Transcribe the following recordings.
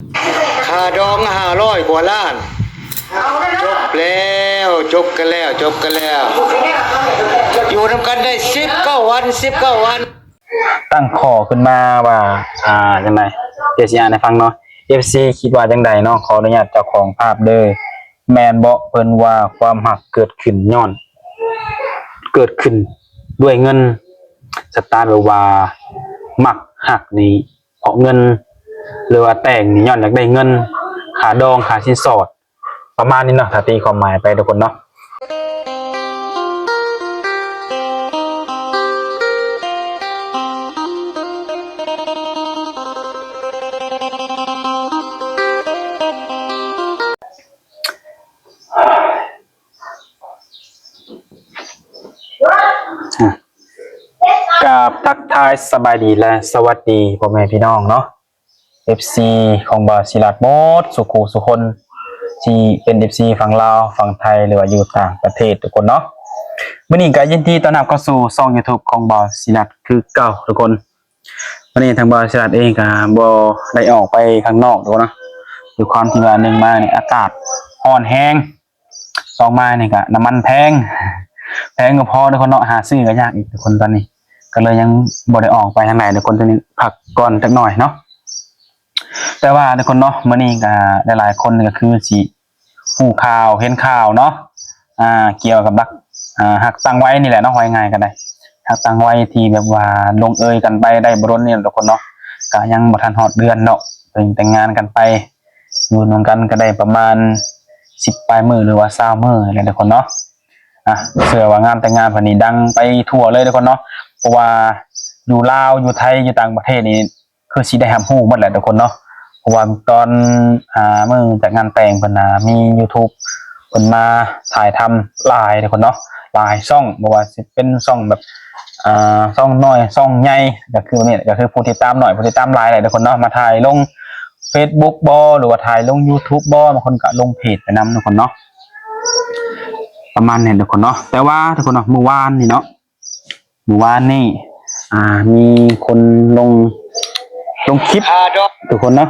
ຄ່າດອງຫ້າຮ້ອຍກວ່າລ້ານ. ຈົບແລ້ວ, ຈົບກັນແລ້ວ, ຈົບກັນແລ້ວ. ຢູ່ນຳກັນໄດ້ສິບເກົ້າວັນ, ສິບເກົ້າວັນ. ຕັ້ງຂໍ້ຂຶ້ນມາວ່າ ອ່າ ຈັ່ງໃດ ດຽວຊິອ່ານໃຫ້ຟັງເນາະ. ເອັຟຊີຄິດວ່າຈັ່ງໃດເນາະ? ຂໍອະນຸຍາດເຈົ້າຂອງພາບເດີ້. ແມ່ນເບາະເພິ່ນວ່າຄວາມຮັກເກີດຂຶ້ນຍ້ອນ ເກີດຂຶ້ນດ້ວຍເງິນ, ສະຕາແບບວ່າມັກຮັກນີ້ເພາະເງິນ ຫຼືວ່າແຕ່ງນີ້ຍ້ອນຢາກໄດ້ເງິນ ຄ່າດອງ ຄ່າສິນສອດ ປະມານນີ້ເນາະ ຖ້າຕີຄວາມໝາຍໄປທຸກຄົນເນາະ. ກາບທັກທາຍສະບາຍດີ ແລະ ສະຫວັດດີພໍ່ແມ່ພີ່ນ້ອງເນາະ ເອັຟຊີຂອງບ່າວສີລັດໝົດສູ່ຄູ່ສູ່ຄົນ ທີ່ເປັນເອັຟຊີຝັ່ງລາວ, ຝັ່ງໄທ ຫຼືວ່າຢູ່ຕ່າງປະເທດທຸກຄົນເນາະ. ມື້ນີ້ກໍຍິນດີຕ້ອນຮັບເຂົ້າສູ່ຊ່ອງຢູທູບຂອງບ່າວສີລັດຄືເກົ່າທຸກຄົນ. ວັນນີ້ທາງບ່າວສີລັດເອງກໍບໍ່ໄດ້ອອກໄປຂ້າງນອກດອກເນາະ ດ້ວຍຄວາມທີ່ວ່າ ໜຶ່ງມານີ້ອາກາດຮ້ອນແຮງ, ສອງມານີ້ກໍນ້ຳມັນແພງ, ແພງບໍ່ພໍທຸກຄົນເນາະ, ຫາຊື້ກໍຍາກອີກທຸກຄົນຕອນນີ້, ກໍເລີຍຍັງບໍ່ໄດ້ອອກໄປທາງໃດທຸກຄົນ, ຕອນນີ້ພັກກ່ອນຈັກໜ້ອຍເນາະ. ແຕ່ວ່າທຸກຄົນເນາະ ມື້ນີ້ກໍຫຼາຍໆຄົນກໍຄືຊິຮູ້ຂ່າວເຫັນຂ່າວເນາະ ອ່າ ກ່ຽວກັບລັກ ອ່າ ຮັກຕ່າງໄວນີ້ແຫຼະເນາະ, ເວົ້າງ່າຍໆກໍໄດ້ ຮັກຕ່າງໄວທີ່ແບບວ່າລົງເອີຍກັນໄປໄດ້ບໍ່ດົນນີ້ແຫຼະທຸກຄົນເນາະ, ກໍຍັງບໍ່ທັນຮອດເດືອນເນາະ ເພິ່ງແຕ່ງງານກັນໄປ ຢູ່ນຳກັນກໍໄດ້ປະມານສິບປາຍມື້ ຫຼືວ່າຊາວມື້ແຫຼະທຸກຄົນເນາະ. ອ່າ ເຊື່ອວ່າງານແຕ່ງງານເພິ່ນນີ້ດັງໄປທົ່ວເລີຍທຸກຄົນເນາະ, ເພາະວ່າຢູ່ລາວ ຢູ່ໄທ ຢູ່ຕ່າງປະເທດນີ້ ຄືຊິໄດ້ຮັບຮູ້ໝົດແຫຼະທຸກຄົນເນາະ, ເພາະວ່າຕອນ ອ່າ ມື້ຈັດງານແຕ່ງເພິ່ນນະ ມີຢູທູບເພິ່ນມາຖ່າຍທຳຫຼາຍທຸກຄົນເນາະ, ຫຼາຍຊ່ອງ, ບໍ່ວ່າຊິເປັນຊ່ອງແບບ ອ່າ ຊ່ອງນ້ອຍ ຊ່ອງໃຫຍ່ ກໍຄືນີ້ ກໍຄືຜູ້ຕິດຕາມໜ້ອຍ ຜູ້ຕິດຕາມຫຼາຍແຫຼະທຸກຄົນເນາະ, ມາຖ່າຍລົງເຟສບຸກບໍ ຫຼືວ່າຖ່າຍລົງຢູທູບບໍ, ບາງຄົນກໍລົງເພຈໄປນຳທຸກຄົນເນາະ, ປະມານນີ້ທຸກຄົນເນາະ. ແຕ່ວ່າທຸກຄົນເນາະ ມື້ວານນີ້ເນາະ ມື້ວານນີ້ ອ່າ ມີຄົນລົງ ລົງຄລິບ ທຸກຄົນເນາະ,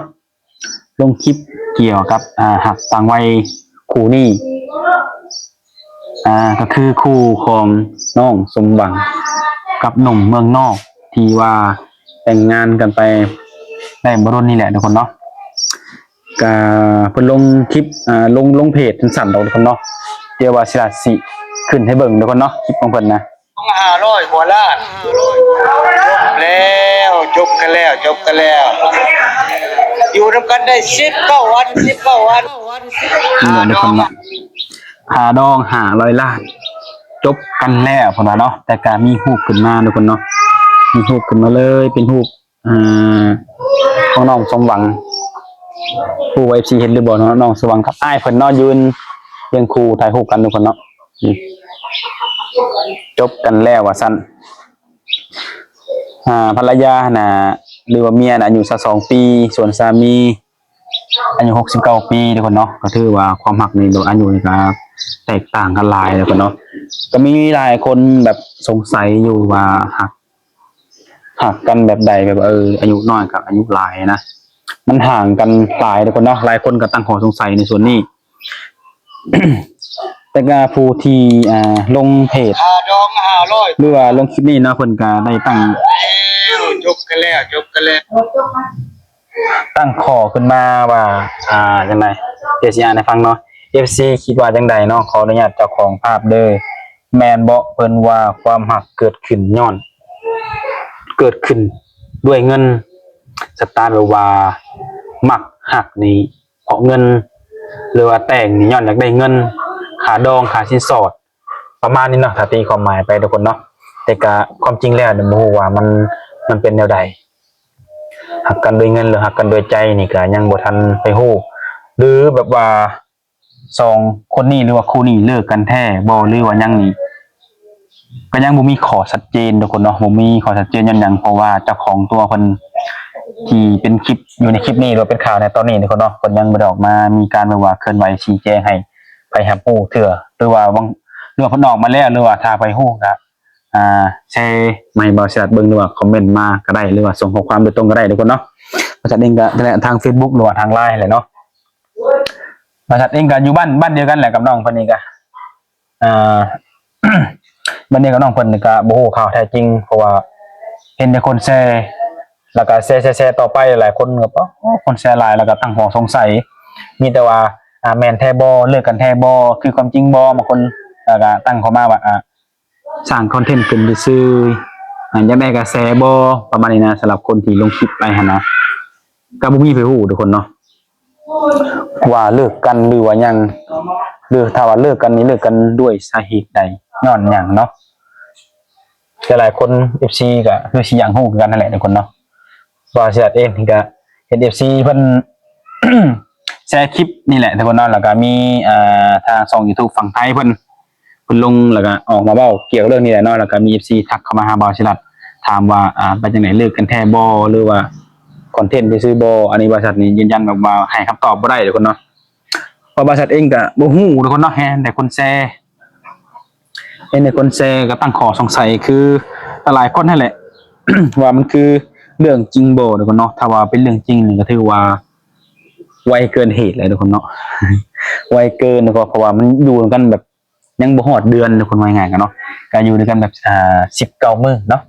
ລົງຄລິບກ່ຽວກັບ ອ່າ ຮັກຕ່າງໄວຄູ່ນີ້ ອ່າ ກໍຄືຄູ່ຂອງນ້ອງສົມຫວັງກັບໜຸ່ມເມືອງນອກ ທີ່ວ່າແຕ່ງງານກັນໄປໄດ້ບໍ່ດົນນີ້ແຫຼະທຸກຄົນເນາະ. ກະເພິ່ນລົງຄລິບ ອ່າ ລົງ ລົງເພຈສັ້ນໆດອກທຸກຄົນເນາະ, ດຽວວ່າຊິລາດຊິຂຶ້ນໃຫ້ເບິ່ງທຸກຄົນເນາະ ຄລິບຂອງເພິ່ນນະ. ຫ້າຮ້ອຍກວ່າລ້ານ. ຈົບແລ້ວ, ຈົບກັນແລ້ວ, ຈົບກັນແລ້ວ. ຢູ່ນຳກັນໄດ້ສິບເກົ້າວັນ, ສິບເກົ້າວັນ. ນີ້ແຫຼະທຸກຄົນເນາະ, ຄ່າດອງຫ້າຮ້ອຍລ້ານ, ຈົບກັນແລ້ວເພິ່ນວ່າເນາະ. ແຕ່ກະມີຮູບຂຶ້ນມາທຸກຄົນເນາະ, ມີຮູບຂຶ້ນມາເລີຍ ເປັນຮູບ ອ່າ ຂອງນ້ອງສົມຫວັງ, ບໍ່ຮູ້ວ່າເອັຟຊີເຫັນຫຼືບໍ່ເນາະ, ນ້ອງສົມຫວັງກັບອ້າຍເພິ່ນເນາະ ຢືນຮຽງຄູ່ຖ່າຍຮູບກັນທຸກຄົນເນາະ. ອືມ ຈົບກັນແລ້ວວ່າຊັ້ນ. ອ່າ ພັນລະຍາຫັ້ນນະ ຫຼືວ່າເມຍນະ ອາຍຸຊາວສອງປີ, ສ່ວນສາມີອາຍຸຫົກສິບເກົ້າປີທຸກຄົນເນາະ. ກໍຖືວ່າຄວາມຮັກນີ້ ອາຍຸນີ້ກໍແຕກຕ່າງກັນຫຼາຍທຸກຄົນເນາະ. ກໍມີຫຼາຍຄົນແບບສົງໄສຢູ່ວ່າຮັກ ຮັກກັນແບບໃດ ແບບວ່າ ເອີ ອາຍຸນ້ອຍກັບອາຍຸຫຼາຍນະ ມັນຫ່າງກັນຫຼາຍທຸກຄົນເນາະ. ຫຼາຍຄົນກໍຕັ້ງຂໍ້ສົງໄສໃນສ່ວນນີ້ ແຕ່ກະຜູ້ທີ່ ອ່າ ລົງເພຈ ຄ່າດອງຫ້າຮ້ອຍ ຫຼືວ່າລົງຄລິບນີ້ເນາະ ເພິ່ນກະໄດ້ຕັ້ງ ຈົບກັນແລ້ວ, ຈົບກັນແລ້ວ. ຕັ້ງຂໍ້ຂຶ້ນມາວ່າ ອ່າ ຈັ່ງໃດ ດຽວຊິອ່ານໃຫ້ຟັງເນາະ. ເອັຟຊີຄິດວ່າຈັ່ງໃດເນາະ? ຂໍອະນຸຍາດເຈົ້າຂອງພາບເດີ້. ແມ່ນເບາະເພິ່ນວ່າຄວາມຮັກເກີດຂຶ້ນຍ້ອນ ເກີດຂຶ້ນດ້ວຍເງິນ, ສະຕາແບບວ່າມັກຮັກນີ້ເພາະເງິນ ຫຼືວ່າແຕ່ງນີ້ຍ້ອນຢາກໄດ້ເງິນ, ຄ່າດອງ, ຄ່າສິນສອດ ປະມານນີ້ເນາະ ຖ້າຕີຄວາມໝາຍໄປທຸກຄົນເນາະ. ແຕ່ກະຄວາມຈິງແລ້ວນີ້ບໍ່ຮູ້ວ່າມັນ ມັນເປັນແນວໃດ, ຮັກກັນດ້ວຍເງິນ ຫຼື ຮັກກັນດ້ວຍໃຈນີ້ກະຍັງບໍ່ທັນໄປຮູ້ ຫຼື ແບບວ່າສອງຄົນນີ້ ຫຼືວ່າຄູ່ນີ້ເລີກກັນແທ້ບໍ່ ຫຼືວ່າຫຍັງນີ້ ກະຍັງບໍ່ມີຂໍ້ຊັດເຈນທຸກຄົນເນາະ, ບໍ່ມີຂໍ້ຊັດເຈນ. ຍ້ອນຫຍັງ? ເພາະວ່າເຈົ້າຂອງຕົວເພິ່ນທີ່ເປັນຄລິບ ຢູ່ໃນຄລິບນີ້ ຫຼືວ່າເປັນຂ່າວໃນຕອນນີ້ທຸກຄົນເນາະ ເພິ່ນຍັງບໍ່ໄດ້ອອກມາມີການແບບວ່າເຄື່ອນໄຫວຊີ້ແຈງໃຫ້ໃຜຮັບຮູ້ເທື່ອ ຫຼືວ່າບາງ ຫຼືວ່າເພິ່ນອອກມາແລ້ວ ຫຼືວ່າຖ້າໃຜຮູ້ກະ ອ່າ ແຊມາໃຫ້ບ່າວສີລັດເບິ່ງ ຫຼືວ່າຄອມເມັນມາກະໄດ້ ຫຼືວ່າສົ່ງຂໍ້ຄວາມໂດຍຕົງກະໄດ້ທຸກຄົນເນາະ. ບ່າວສັດເອງກໍທາງເຟສບຸກ ຫຼືວ່າທາງລາຍແຫຼະເນາະ. ບ່າວສັດເອງກໍຢູ່ບ້ານ ບ້ານດຽວກັນແຫຼະກັບນ້ອງເພິ່ນນີ້ກໍ ອ່າ ບ້ານດຽວກັບນ້ອງເພິ່ນນີ້ກໍບໍ່ຮູ້ຂ່າວແທ້ຈິງ ເພາະວ່າເຫັນແຕ່ຄົນແຊ ແລ້ວກໍແຊໆໆຕໍ່ໄປ ຫຼາຍຄົນກໍ ໂອ້ ຄົນແຊຫຼາຍ ແລ້ວກໍຕັ້ງຂໍ້ສົງໄສ ມີແຕ່ວ່າ ອ່າ ແມ່ນແທ້ບໍ່ ເລີກກັນແທ້ບໍ່ ຄືຄວາມຈິງບໍ່ ບາງຄົນ ແລ້ວກໍຕັ້ງເຂົ້າມາວ່າ ອ່າ ສ້າງຄອນເທັນຂຶ້ນຊື່ໆ ອ່າ ຢາກໄດ້ກະແສບໍ່ ປະມານນີ້ນະ. ສຳລັບຄົນທີ່ລົງຄລິບໄປຫັ້ນນະ ກໍບໍ່ມີໃຜຮູ້ທຸກຄົນເນາະ ວ່າເລີກກັນ ຫຼືວ່າຫຍັງ ຫຼືຖ້າວ່າເລີກກັນນີ້ ເລີກກັນດ້ວຍສາເຫດໃດ ຍ້ອນຫຍັງເນາະ. ຫຼາຍໆຄົນ ເອັຟຊີ ກໍຄືຊິຢາກຮູ້ຄືກັນຫັ້ນແຫຼະທຸກຄົນເນາະ. ບ່າວສິລັດເອງນີ້ກໍເຫັນ ເອັຟຊີ ເພິ່ນ ແຊຄລິບນີ້ແຫຼະທຸກຄົນເນາະ ແລ້ວກໍມີ ອ່າ ທາງຊ່ອງຢູທູບຝັ່ງໄທເພິ່ນ ເພິ່ນລົງ ແລ້ວກໍອອກມາເວົ້າກ່ຽວກັບເລື່ອງນີ້ແຫຼະເນາະ. ແລ້ວກໍມີ ເອັຟຊີ ທັກເຂົ້າມາຫາບ່າວສິລັດ ຖາມວ່າ ອ່າ ເປັນຈັ່ງໃດ ເລີກກັນແທ້ບໍ່ ຫຼືວ່າຄອນເທັນຊື່ໆບໍ່. ອັນນີ້ບ່າວສິລັດນີ້ຢືນຢັນແບບວ່າໃຫ້ຄຳຕອບບໍ່ໄດ້ທຸກຄົນເນາະ ເພາະບ່າວສິລັດເອງກໍບໍ່ຮູ້ທຸກຄົນເນາະ ເຫັນແຕ່ຄົນແຊ ເຫັນແຕ່ຄົນແຊກໍຕັ້ງຂໍ້ສົງໄສ ຄືຫຼາຍໆຄົນຫັ້ນແຫຼະ ວ່າມັນຄືເລື່ອງຈິງບໍ່ທຸກຄົນເນາະ. ຖ້າວ່າເປັນເລື່ອງຈິງນີ້ກໍຖືວ່າໄວເກີນເຫດແຫຼະທຸກຄົນເນາະ ໄວເກີນ ເພາະວ່າມັນຢູ່ນຳກັນແບບຍັງບໍ່ຮອດເດືອນທຸກຄົນ ວ່າງ່າຍໆກັນເນາະ ກໍຢູ່ນຳກັນແບບ ອ່າ ສິບເກົ້າມື້ເນາະ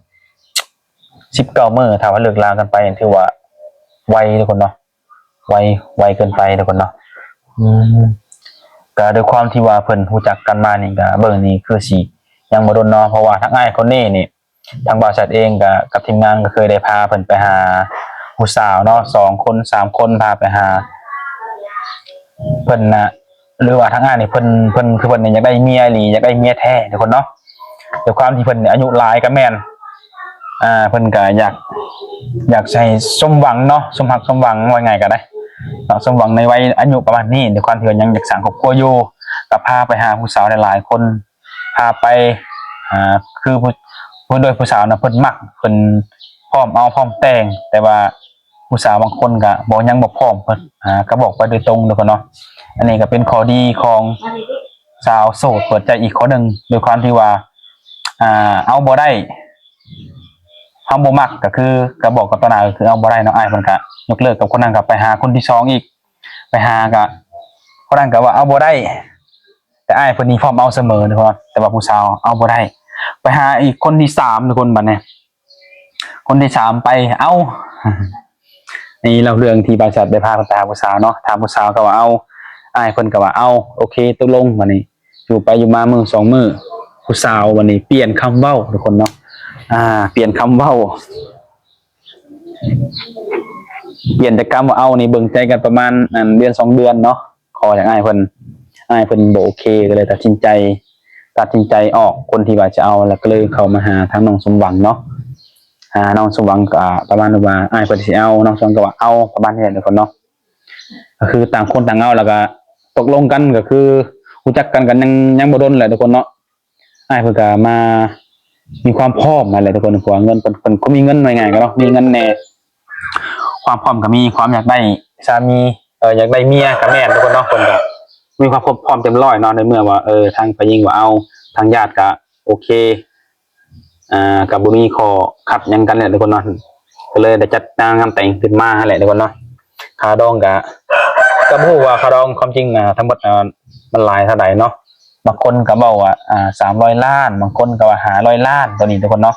ສິບເກົ້າມື້ ຖ້າວ່າເລີກລາກັນໄປຖືວ່າໄວທຸກຄົນເນາະ. ໄວ ໄວເກີນໄປທຸກຄົນເນາະ. ອືມ ກະດ້ວຍຄວາມທີ່ວ່າເພິ່ນຮູ້ຈັກກັນມານີ້ ກະເບິ່ງນີ້ຄືຊິຍັງບໍ່ດົນເນາະ ເພາະວ່າທັງອ້າຍຄົນນີ້ນີ້ ທາງບ່າວສັດເອງກະກັບທີມງານກໍເຄີຍໄດ້ພາເພິ່ນໄປຫາຜູ້ສາວເນາະ ສອງຄົນສາມຄົນ ພາໄປຫາເພິ່ນນະ ຫຼືວ່າທາງອ້າຍນີ້ເພິ່ນ ເພິ່ນ ຄືເພິ່ນນີ້ຢາກໄດ້ເມຍອີ່ຫຼີ ຢາກໄດ້ເມຍແທ້ທຸກຄົນເນາະ. ດ້ວຍຄວາມທີ່ເພິ່ນອາຍຸຫຼາຍກໍແມ່ນ ອ່າ ເພິ່ນກໍຢາກ ຢາກໃຫ້ສົມຫວັງເນາະ ສົມຮັກສົມຫວັງ ເວົ້າງ່າຍກໍໄດ້ເນາະ ສົມຫວັງໃນໄວອາຍຸປະມານນີ້ ດ້ວຍຄວາມທີ່ວ່າຍັງຢາກສ້າງຄອບຄົວຢູ່ ກໍພາໄປຫາຜູ້ສາວຫຼາຍໆຄົນ ພາໄປ ອ່າ ຄືຜູ້ ຜູ້ ໂດຍຜູ້ສາວນະ ເພິ່ນມັກ ເພິ່ນພ້ອມເອົາພ້ອມແຕ່ງ ແຕ່ວ່າ ຜູ້ສາວບາງຄົນກະບໍ່ ຍັງບໍ່ພ້ອມ ເພິ່ນ ອ່າ ກະບອກໄປໂດຍຕົງເດີເນາະ. ອັນນີ້ກະເປັນຂໍ້ດີຂອງສາວໂສດເປີດໃຈອີກຂໍ້ໜຶ່ງ ໂດຍຄວາມທີ່ວ່າ ອ່າ ເອົາບໍ່ໄດ້ ເຮົາບໍ່ມັກ ກະຄືກະບອກກັບຕໍ່ໜ້າ ກະຄືເອົາບໍ່ໄດ້ເນາະ. ອ້າຍເພິ່ນກະຍົກເລີກກັບຄົນນັ້ນ ກະໄປຫາຄົນທີສອງອີກ ໄປຫາກະ ຄົນນັ້ນກະວ່າເອົາບໍ່ໄດ້ ແຕ່ອ້າຍເພິ່ນນີ້ພ້ອມເອົາສະເໝີເນາະ ແຕ່ວ່າຜູ້ສາວເອົາບໍ່ໄດ້ ໄປຫາອີກຄົນທີສາມທຸກຄົນ ບັດນີ້ ຄົນທີສາມໄປເອົາ ນີ້ເລົ່າເລື່ອງທີ່ບ່າວສັດໄດ້ພາເພິ່ນໄປຫາຜູ້ສາວເນາະ. ທາງຜູ້ສາວກໍວ່າເອົາ ອ້າຍເພິ່ນກໍວ່າເອົາ ໂອເຄ ຕົກລົງ. ບັດນີ້ຢູ່ໄປຢູ່ມາມື້ສອງມື້ ຜູ້ສາວບັດນີ້ປ່ຽນຄຳເວົ້າທຸກຄົນເນາະ ອ່າ ປ່ຽນຄຳເວົ້າ ປ່ຽນຈາກຄຳວ່າເອົານີ້ ເບິ່ງໃຈກັນປະມານ ອັນ ເດືອນສອງເດືອນເນາະ ຂໍຈາກອ້າຍເພິ່ນ ອ້າຍເພິ່ນບໍ່ໂອເຄ ກໍເລີຍຕັດສິນໃຈ ຕັດສິນໃຈອອກຄົນທີ່ວ່າຈະເອົາ ແລ້ວກໍເລີຍເຂົ້າມາຫາທາງນ້ອງສົມຫວັງເນາະ. ອ່າ ນ້ອງສົມຫວັງກໍປະມານວ່າອ້າຍເພິ່ນຊິເອົາ ນ້ອງສົມຫວັງກໍວ່າເອົາ ປະມານນີ້ແຫຼະທຸກຄົນເນາະ. ກໍຄືຕ່າງຄົນຕ່າງເອົາ ແລ້ວກໍຕົກລົງກັນ ກໍຄືຮູ້ຈັກກັນ ກໍຍັງ ຍັງບໍ່ດົນແຫຼະທຸກຄົນເນາະ. ອ້າຍເພິ່ນກໍມາມີຄວາມພ້ອມຫັ້ນແຫຼະທຸກຄົນ ເພາະວ່າເງິນເພິ່ນ ເພິ່ນກໍມີເງິນ ວ່າງ່າຍໆກັນເນາະ ມີເງິນແດ່ ຄວາມພ້ອມກໍມີ ຄວາມຢາກໄດ້ສາມີ ເອີ ຢາກໄດ້ເມຍກໍແມ່ນທຸກຄົນເນາະ. ເພິ່ນກໍມີຄວາມພ້ອມເຕັມຮ້ອຍເນາະ ໃນເມື່ອວ່າ ເອີ ທາງຝ່າຍຍິງວ່າເອົາ ທາງຍາດກໍໂອເຄ ອ່າ ກໍບໍ່ມີຂໍ້ຂັດຫຍັງກັນແຫຼະທຸກຄົນເນາະ ກໍເລີຍໄດ້ຈັດງານແຕ່ງຂຶ້ນມາຫັ້ນແຫຼະທຸກຄົນເນາະ. ຄ່າດອງກະ ກໍບໍ່ຮູ້ວ່າຄ່າດອງຄວາມຈິງນະ ທັງໝົດນະ ມັນຫຼາຍເທົ່າໃດເນາະ. ບາງຄົນກໍເວົ້າວ່າ ອ່າ ສາມຮ້ອຍລ້ານ ບາງຄົນກໍວ່າຫ້າຮ້ອຍລ້ານ ໂຕນີ້ທຸກຄົນເນາະ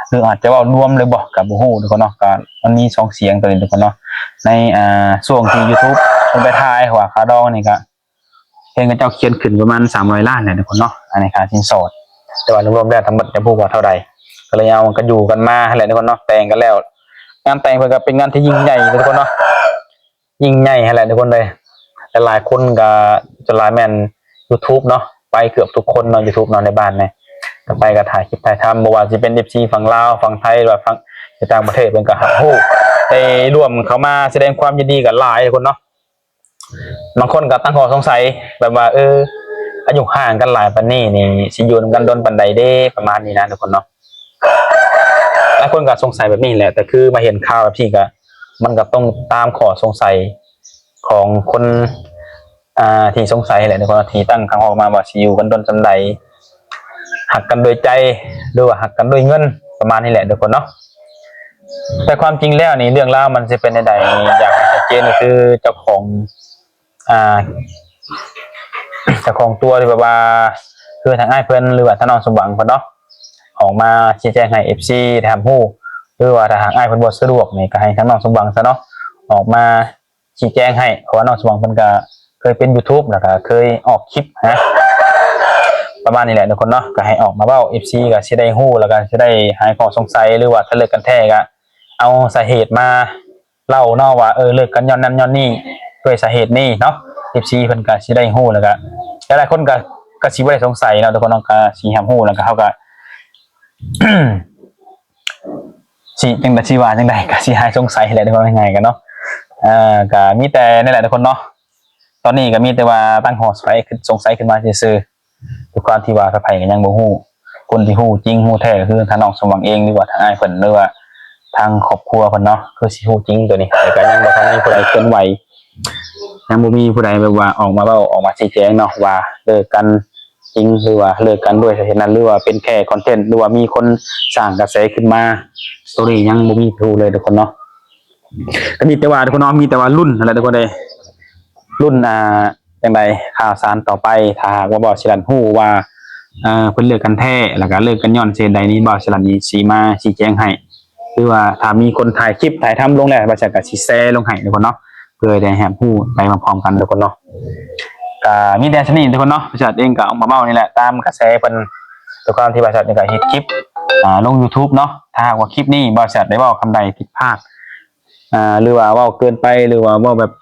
ຫຼືອາດຈະເວົ້າລວມເລີຍບໍ່ ກໍບໍ່ຮູ້ທຸກຄົນເນາະ. ກໍມັນມີສອງສຽງໂຕນີ້ທຸກຄົນເນາະ ໃນ ອ່າ ຊ່ວງທີ່ຢູທູບເພິ່ນໄປຖ່າຍວ່າຄ່າດອງນີ້ກໍ ເຫັນເຂົາເຈົ້າຂຽນຂຶ້ນປະມານສາມຮ້ອຍລ້ານແຫຼະທຸກຄົນເນາະ ອັນນີ້ຄ່າສິນສອດ. ແຕ່ວ່າລວມໆແລ້ວທັງໝົດຈະບໍ່ຮູ້ວ່າເທົ່າໃດ ກໍເລີຍເອົາກັນຢູ່ກັນມາຫັ້ນແຫຼະທຸກຄົນເນາະ. ແຕ່ງກັນແລ້ວ ງານແຕ່ງເພິ່ນກໍເປັນງານທີ່ຍິ່ງໃຫຍ່ທຸກຄົນເນາະ ຍິ່ງໃຫຍ່ຫັ້ນແຫຼະທຸກຄົນເອີຍ. ຫຼາຍໆຄົນກໍ ສ່ວນຫຼາຍແມ່ນຢູທູບເນາະ ໄປເກືອບທຸກຄົນເນາະ ຢູທູບເນາະ ໃນບ້ານນີ້ ກໍໄປກໍຖ່າຍຄລິບຖ່າຍທຳ ບໍ່ວ່າຊິເປັນເອັຟຊີຝັ່ງລາວ ຝັ່ງໄທ ຫຼືວ່າຝັ່ງຕ່າງປະເທດ ເພິ່ນກໍຮັບຮູ້ ໄດ້ຮ່ວມເຂົ້າມາສະແດງຄວາມຍິນດີກັນຫຼາຍທຸກຄົນເນາະ. ບາງຄົນກໍຕັ້ງຂໍ້ສົງໄສແບບວ່າ ເອີ ອາຍຸຫ່າງກັນຫຼາຍປານນີ້ນີ້ ຊິຢູ່ນຳກັນດົນປານໃດເດ ປະມານນີ້ນະທຸກຄົນເນາະ. ຫຼາຍຄົນກໍສົງໄສແບບນີ້ແຫຼະ ແຕ່ຄືມາເຫັນຂ່າວແບບນີ້ກໍ ມັນກໍຕ້ອງຕາມຂໍ້ສົງໄສຂອງຄົນ ອ່າ ທີ່ສົງໄສແຫຼະທຸກຄົນເນາະ ທີ່ຕັ້ງຄຳຖາມອອກມາວ່າຊິຢູ່ກັນດົນສ່ຳໃດ ຮັກກັນດ້ວຍໃຈ ຫຼືວ່າຮັກກັນດ້ວຍເງິນ ປະມານນີ້ແຫຼະທຸກຄົນເນາະ. ແຕ່ຄວາມຈິງແລ້ວນີ້ ເລື່ອງລາວມັນຊິເປັນແນວໃດນີ້ ຢາກໃຫ້ຊັດເຈນ ກໍຄືເຈົ້າຂອງ ອ່າ ເຈົ້າຂອງຕົວທີ່ແບບວ່າ ຄືທາງອ້າຍເພິ່ນ ຫຼືວ່າທາງນ້ອງສົມຫວັງເພິ່ນເນາະ ອອກມາຊີ້ແຈງໃຫ້ເອັຟຊີໄດ້ຮັບຮູ້ ຫຼືວ່າຖ້າຫາກອ້າຍເພິ່ນບໍ່ສະດວກນີ້ ກໍໃຫ້ທາງນ້ອງສົມຫວັງຊະເນາະ ອອກມາຊີ້ແຈງໃຫ້ ເພາະວ່ານ້ອງສົມຫວັງເພິ່ນກໍເຄີຍເປັນຢູທູບ ແລ້ວກໍເຄີຍອອກຄລິບນະ ປະມານນີ້ແຫຼະທຸກຄົນເນາະ ກໍໃຫ້ອອກມາເວົ້າ ເອັຟຊີກໍຊິໄດ້ຮູ້ ແລ້ວກໍຊິໄດ້ຫາຍຂໍ້ສົງໄສ ຫຼືວ່າຖ້າເລີກກັນແທ້ກໍເອົາສາເຫດມາ ເລົ່າເນາະວ່າ ເອີ ເລີກກັນຍ້ອນນັ້ນຍ້ອນນີ້ ດ້ວຍສາເຫດນີ້ເນາະ ເອັຟຊີເພິ່ນກໍຊິໄດ້ຮູ້ ແລ້ວກໍຫຼາຍໆຄົນກໍ ກໍຊິບໍ່ໄດ້ສົງໄສເນາະ ທຸກຄົນເນາະ ກໍຊິຮັບຮູ້ ແລ້ວກໍເຮົາກໍ ຊິຈັ່ງໃດ ຊິວ່າຈັ່ງໃດ ກໍຊິຫາຍສົງໄສແຫຼະ ເວົ້າງ່າຍໆກັນເນາະ ເອີ ກໍມີແຕ່ນັ້ນແຫຼະທຸກຄົນເນາະ ຕອນນີ້ກໍມີແຕ່ວ່າຕັ້ງຂໍ້ສົງໄສຂຶ້ນ ສົງໄສຂຶ້ນມາຊື່ໆ ດ້ວຍຄວາມທີ່ວ່າໃຜໆກໍຍັງບໍ່ຮູ້ ຄົນທີ່ຮູ້ຈິງຮູ້ແທ້ກໍຄືທາງນ້ອງສົມຫວັງເອງ ຫຼືວ່າທາງອ້າຍເພິ່ນ ຫຼືວ່າທາງຄອບຄົວເພິ່ນເນາະ ຄືຊິຮູ້ຈິງໂຕນີ້ ແຕ່ກໍຍັງບໍ່ທັນມີຜູ້ໃດເຄື່ອນໄຫວ ຍັງບໍ່ມີຜູ້ໃດແບບວ່າອອກມາເວົ້າ ອອກມາຊີ້ແຈງເນາະ ວ່າເລີກກັນຈິງ ຫຼືວ່າເລີກກັນດ້ວຍສາເຫດນັ້ນ ຫຼືວ່າເປັນແຄ່ຄອນເທັນ ຫຼືວ່າມີຄົນສ້າງກະແສຂຶ້ນມາ ໂຕນີ້ຍັງບໍ່ມີຜູ້ເລີຍທຸກຄົນເນາະ ກໍມີແຕ່ວ່າທຸກຄົນເນາະ ມີແຕ່ວ່າລຸ້ນຫັ້ນແຫຼະທຸກຄົນເອີຍ ລຸ້ນ ອ່າ ຈັ່ງໃດ ຂ່າວສານຕໍ່ໄປ ຖ້າຫາກວ່າບ່າວສີລັນຮູ້ວ່າ ເອີ ເພິ່ນເລີກກັນແທ້ ແລ້ວກໍເລີກກັນຍ້ອນສາເຫດໃດນີ້ ບ່າວສີລັນນີ້ຊິມາຊີ້ແຈງໃຫ້ ຫຼືວ່າຖ້າມີຄົນຖ່າຍຄລິບຖ່າຍທຳລົງແລ້ວ ບ່າວສີລັນກໍຊິແຊລົງໃຫ້ທຸກຄົນເນາະ ເພື່ອໄດ້ຮັບຮູ້ໄປພ້ອມໆກັນທຸກຄົນເນາະ ກໍມີແຕ່ສ່ຳນີ້ທຸກຄົນເນາະ ບ່າວສີລັນເອງກໍເອົາມາເວົ້ານີ້ແຫຼະ ຕາມກະແສເພິ່ນ ດ້ວຍຄວາມທີ່ບ່າວສີລັນເອງກໍເຮັດຄລິບ ອ່າ ລົງຢູທູບເນາະ ຖ້າຫາກວ່າຄລິບນີ້ບ່າວສີລັນໄດ້ເວົ້າຄຳໃດຜິດພາດ ອ່າ ຫຼືວ່າເວົ້າເກີນໄປ ຫຼືວ່າເວົ້າແບບ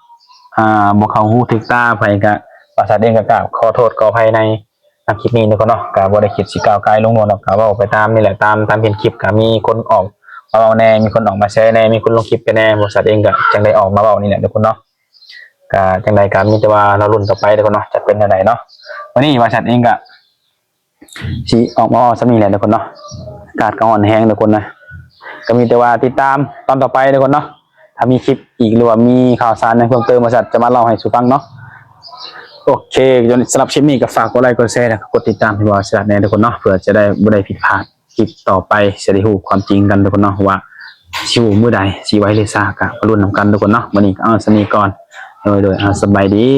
ອ່າ ບໍ່ເຂົ້າຫູຖືກຕາໃຜ ກະ ບ່າວສັດເອງກະກາບຂໍໂທດຂໍອະໄພໃນ ນຳຄລິບນີ້ເນາະ ກໍບໍ່ໄດ້ຄິດຊິກ້າວກ່າຍລົງນວນດອກ ກະເວົ້າໄປຕາມນີ້ແຫຼະ ຕາມ ຕາມເຫັນຄລິບ ກະມີຄົນອອກມາເວົ້າແດ່ ມີຄົນອອກມາແຊແດ່ ມີຄົນລົງຄລິບໄປແດ່ ບ່າວສັດເອງກະຈັ່ງໄດ້ອອກມາເວົ້ານີ້ແຫຼະທຸກຄົນເນາະ ກະຈັ່ງໃດກະມີແຕ່ວ່າລໍລຸ້ນຕໍ່ໄປທຸກຄົນເນາະ ຈະເປັນແນວໃດເນາະ ມື້ນີ້ບ່າວສັດເອງກະ ຊິອອກມາເວົ້າສ່ຳນີ້ແຫຼະທຸກຄົນເນາະ ອາກາດກໍຮ້ອນແຮງທຸກຄົນນະ ກໍມີແຕ່ວ່າຕິດຕາມຕອນຕໍ່ໄປທຸກຄົນເນາະ ຖ້າມີຄລິບອີກ ຫຼືວ່າມີຂ່າວສານຫຍັງເພີ່ມເຕີມ ບ່າວສັດຈະມາເລົ່າໃຫ້ສູ່ຟັງເນາະ ໂອເຄ ສຳລັບຄລິບນີ້ກໍຝາກກົດໄລກົດແຊ ແລ້ວກໍກົດຕິດຕາມໃຫ້ບ່າວສັດແດ່ທຸກຄົນເນາະ ເພື່ອຈະໄດ້ບໍ່ໄດ້ຜິດພາດຄລິບຕໍ່ໄປ ຈະໄດ້ຮູ້ຄວາມຈິງກັນທຸກຄົນເນາະ ວ່າຊິຮູ້ມື້ໃດ ຊິໄວຫຼືຊ້າ ກໍມາລຸ້ນນຳກັນທຸກຄົນເນາະ ມື້ນີ້ກໍເອົາສ່ຳນີ້ກ່ອນ ໂດຍ ໂດຍ ເອົາ ສະບາຍດີ.